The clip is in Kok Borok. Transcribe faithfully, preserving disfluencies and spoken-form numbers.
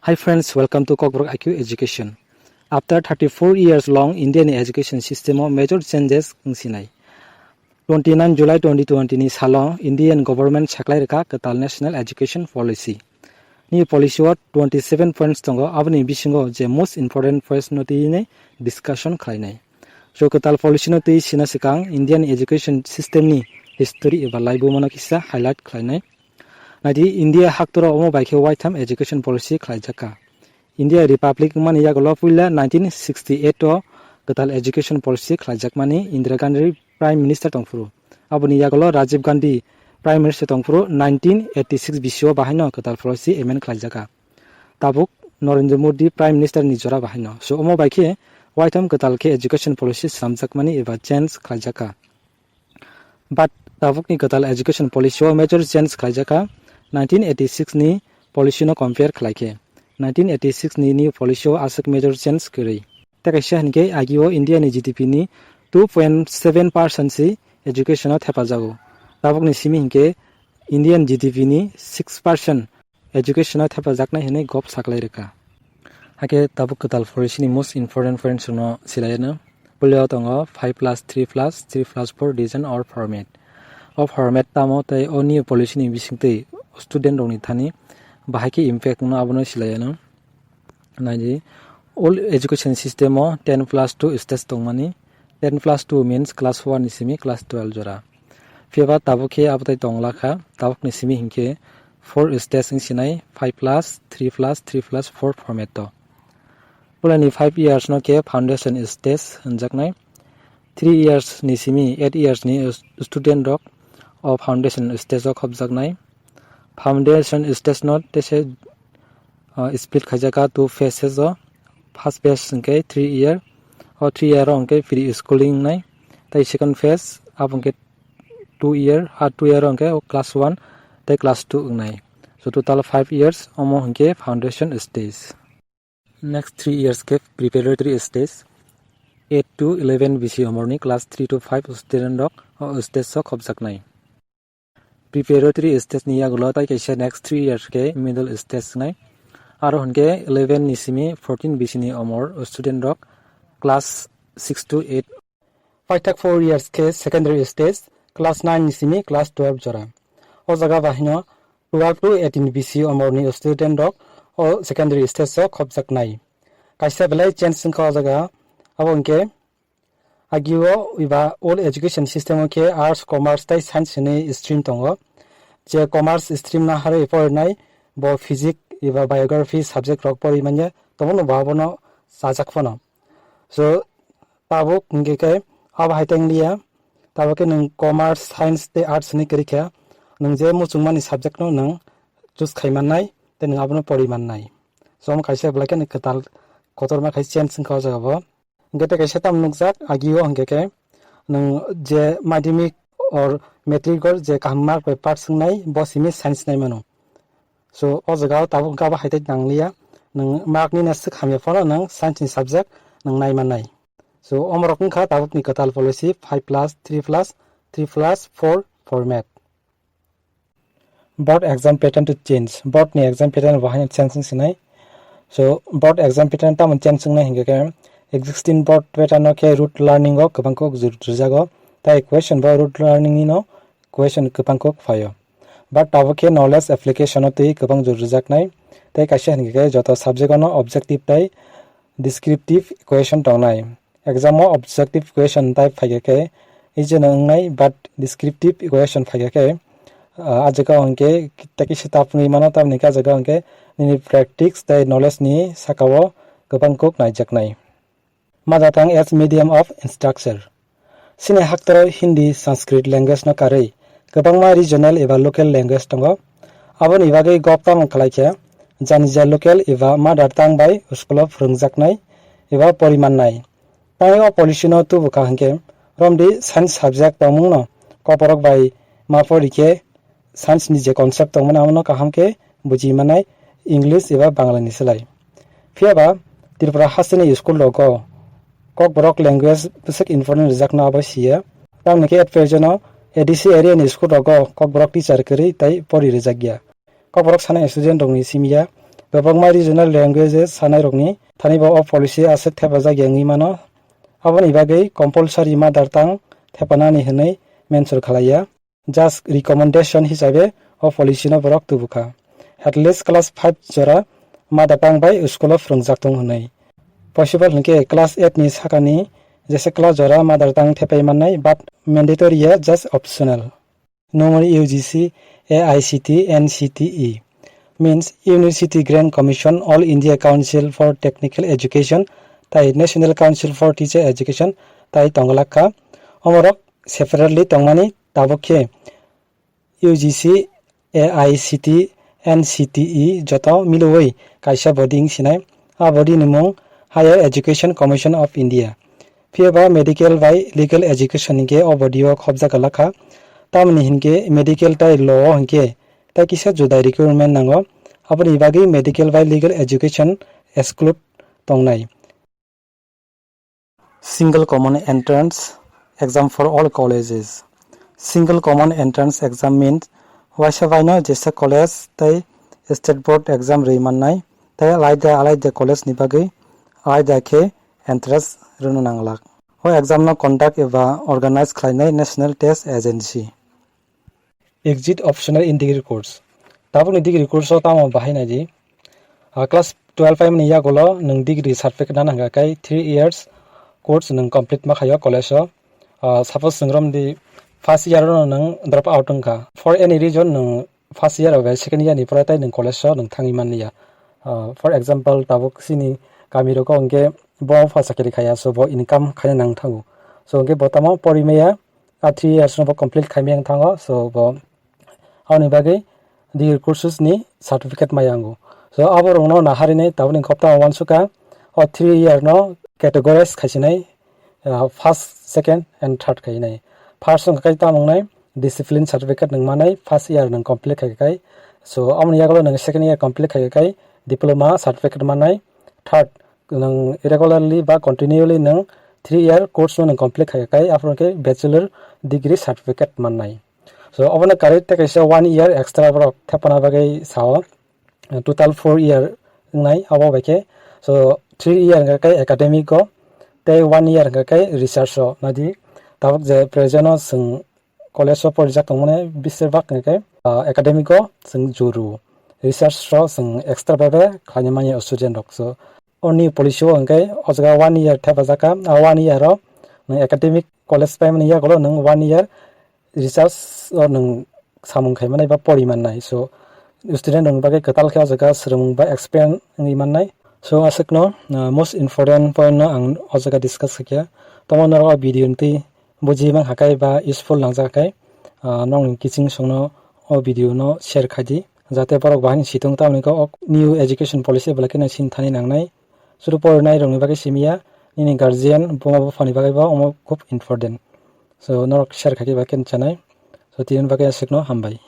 Hi friends, welcome to Kokborok I Q Education. After thirty-four years long India ni education system o major changes wngsinai. Twenty-nine July twenty twenty ni salo Indian government saklai rwkha kwtal National Education Policy. Ni policy o twenty-seven points tongo, aboni bisingo je most important points no twi nai discussion khlainai. So kwtal policy no twi sina swkang Indian education system ni history eba laibuma no kisa highlight khlainai. Naidi, India haktoro omo bai khe waitham education policy khlaijakha. India Republic wngmani yagulo puila nineteen sixty-eight o kwtal education policy khlaijakmani Indira Gandhi Prime Minister tongphuru. Aboni yagulo Rajiv Gandhi Prime Minister tongphuru nineteen eighty-six bisio bahaino kwtal policy amend khlaijakha. Tabuk Narendra Modi Prime Minister ni jora bahaino. So omo bai khe waitham kwtal khe education policy slamjakmani eba change khlaijakha. But tabukni kwtal education policy o major change khlaijakha nineteen eighty-six ni policy no compare khlaikhe. Nineteen eighty-six ni new policy o aswk major change kwrwi. Tei kaisa hinkhe agio India ni G D P ni two point seven percent si education o thepajago. Tabukni simi hinkhe Indian G D P ni six percent education o thepajaknai hinwi gop saklai rwkha. Hakhe tabuk kwtal policy ni most important points no silaiyano. Puilao tongo five plus three plus three plus four design or format. O format tamo tei o new policy ni bisingtwi student rokni thani bahai khe impact wngno abono silaiyano. Naidi, old education system o ten plus two stage tongmani, ten plus two means class one ni simi class twelve jora. Phiya ba tabuk khe abotai tongla kha, tabukni simi hinkhe four stage wng sinai, five plus three plus three plus four format o. Pulani five years no khe foundation stage hwnjaknai, three years ni simi eight years ni student rok o foundation stage o khopjaknai. Foundation stage no tese ah, split khaijak kha two phases o. First phase hwnkhe three year, o three year o hwnkhe pre schooling wngnai. Tei second phase abo hwnkhe two year, ah, two year o hwnkhe o class one tei class two wngnai. So total five years omo hwnkhe foundation stage. Next three years khe preparatory stage. Eight to eleven bisi omorni class three to five student rok o stage o khopjaknai. Preparatory stage ni yagulo tai kaisa next three years khe middle stage wngnai. Aro hwnkhe eleven ni simi fourteen bisi ni omor student rok class six to eight. Paithak four years khe secondary stage, class nine ni simi class twelve jora. O jaga bahino twelve to eighteen bisi omor ni student rok o secondary stage o khopjaknai. Kaisa belai change wngkha o jaga, abo hwnkhe agio eba old education system o khe arts, commerce tei science hinwi stream tongo. Je commerce stream no harwi porinai bo physics eba biography subject rok pori manya, tongmano bo abono chajak phano. So tabuk hwnkhe khe abo hai tei wngliya, tabuk khe nwng commerce, science tei arts hinwi kwrwi kha, nwng je muchungmani subject no nwng choose khai mannai tei nwng abono pori mannai. So omo kaisa belai kheno kwtal kotorma khai change wngkha o jaga bo. Hwnkhe tei kaisa tamo nukjak, agio hwnkhe khe nwng je madhyamik or matric o je kaham mark bai pass wngnai, bo simi science nai mano. So o jaga o tabuk wngkha bo hai tei nangliya, nwng mark ni na swk hamya phano nwng science ni subject nwng nai mannai. So omorok wngkha tabukni kwtal policy five plus three plus three plus four format. Board exam pattern to change. Board ni exam pattern bo haino change wng sinai. So board exam pattern tamo change wngnai hinkhe khe existing board pattern no khe rote learning o kwbang kok jor rijago, tei question bo rote learning ni no question kwbang kok phaio. But tabuk khe knowledge application o twi kwbang jor rijaknai. Tei kaisa hinkhe khe joto subject o no objective tei descriptive question tongnai. Exam o objective question type phaikha khe easy no wngnai, but descriptive question phaikha khe, ah, a jaga o hwnkhe tei kisa tough wngwi mano, tamni khe a jaga o hwnkhe nini practice tei knowledge ni saka o kwbang kok naijaknai. Mother tongue as medium of instruction. Chini haktoro Hindi, Sanskrit language no karwi kwbangma regional eba local language tongo. Aboni bagwi gov tamo khlai khe, janija local eba mother tongue bai school o phwrwngjaknai eba porimannai. Tei o policy no tubu kha hwnkhe, romdi science subject tongmung no koborok bai ma pori khe science ni je concept tongmani, abono kaham khe buji manai English eba Bangla ni slai. Phiya ba Tripura hasteni school rogo Kokborok language bwswk important rijakno abo siya. Tamni khe at present o A D C area ni school rogo Kokborok teacher kwrwi tei pori rijakya. Kokborok sanai student rokni simi ya Kwbangma regional languages sanairokni thani bo o policy aswk thepajak ya wngwi mano. Aboni bagwi compulsory mother tongue thepanani hwnwi mention khlaiya. Just recommendation hisabe o policy no borok tubukha. At least class five jora mother tongue bai school o phwrwngjak tong hwnwi. Possible hinkhe class eight ni sakani jesa class jora mother tongue thepai mannai, but mandatory ya, just optional. Nungmani U G C, A I C T, N C T E, means University Grant Commission, All India Council for Technical Education, tai National Council for Teacher Education, tai tonglak kha. Omorok separately tongmani tabuk khe U G C, A I C T, N C T E joto milwi kaisa body wng sinai. A body ni mung Higher Education Commission of India. Phiya ba medical bai legal education hinkhe o body o khobjak glak kha. Tamoni hinkhe medical tai law o hinkhe tai kisa judai requirement nango. Aboni bagwi medical bai legal education exclude tongnai. Single common entrance exam for all colleges. Single common entrance exam means waisa baino jesa college tai state board exam rwi mannai, tai alaida alaida college ni bagwi alaida khe entrance rwna nanglak. O exam no conduct eba organize khlainai National Test Agency. Exit optional in degree course. Tabukni degree course o tamo bahai naidi? Ah, class twelve paimani yagulo nwng degree certificate nana hwnka khe three years course nwng complete ma khaio college o. Ah, suppose nwng romdi first year o nwng drop out wngkha. For any reason nwng first year o bai second year ni pore tai nwng college o nwng thangwi manliya. Ah, for example, tabuk chini kami rogo hwnkhe bo pha chakri khaiya, so bo income khaina nang thango. So hwnkhe bo tamo pori maya, a three years no bo complete khaimaya wng thango. So bo aboni bagwi degree courses ni certificate maya wngo. So abo rokno naharinai tabukni koktang uansukha o three year no categorize khaisinai, ah, first, second and third khainai. First wngkha khe tamo wngnai discipline certificate nwng manai first year nwng complete khai khai. So aboni yagulo nwng second year complete khai khai diploma certificate manai. Third, nwng regularly ba continually nwng three year course no nwng complete khai khai, aphuru khe bachelor degree certificate mannai. So obono karwi tei kaisa one year extra borok thepana bagwi sao, total four year wngnai abo bai khe. So three year hwnkha khe academic o tei one year hwnkha khe research o. Nadi tabuk je present o chwng college o porijak tongmani besibak hwnkhe, ah, academic o chwng juru, research o chwng extra bai bai khlaina manya student rok. So o new policy o hwnkhe o jaga one year thepajak kha, a one year o nwng academic college paimani yagulo nwng one year research o nwng samung khaimani ba pori mannai. So student rokni bagwi kwtal khe o jaga swrwngmung ba expand wngwi mannai. So aswkno, ah, most important point no ang o jaga discuss khaikha. Tamo norok o video ni twi buji man hakai ba useful nangjak hakai, ah, nokni kiching songno o video no share khaidi, jate borok bahai ni situng tamni kok new education policy belai kheno sin thani nangnai. Suru porinai rokni bagwi simiya, nini guardian buma buphani bagwi bo omo khub important. So norok share khaidi ba khen chanai. So tini bagwi aswkno hambai.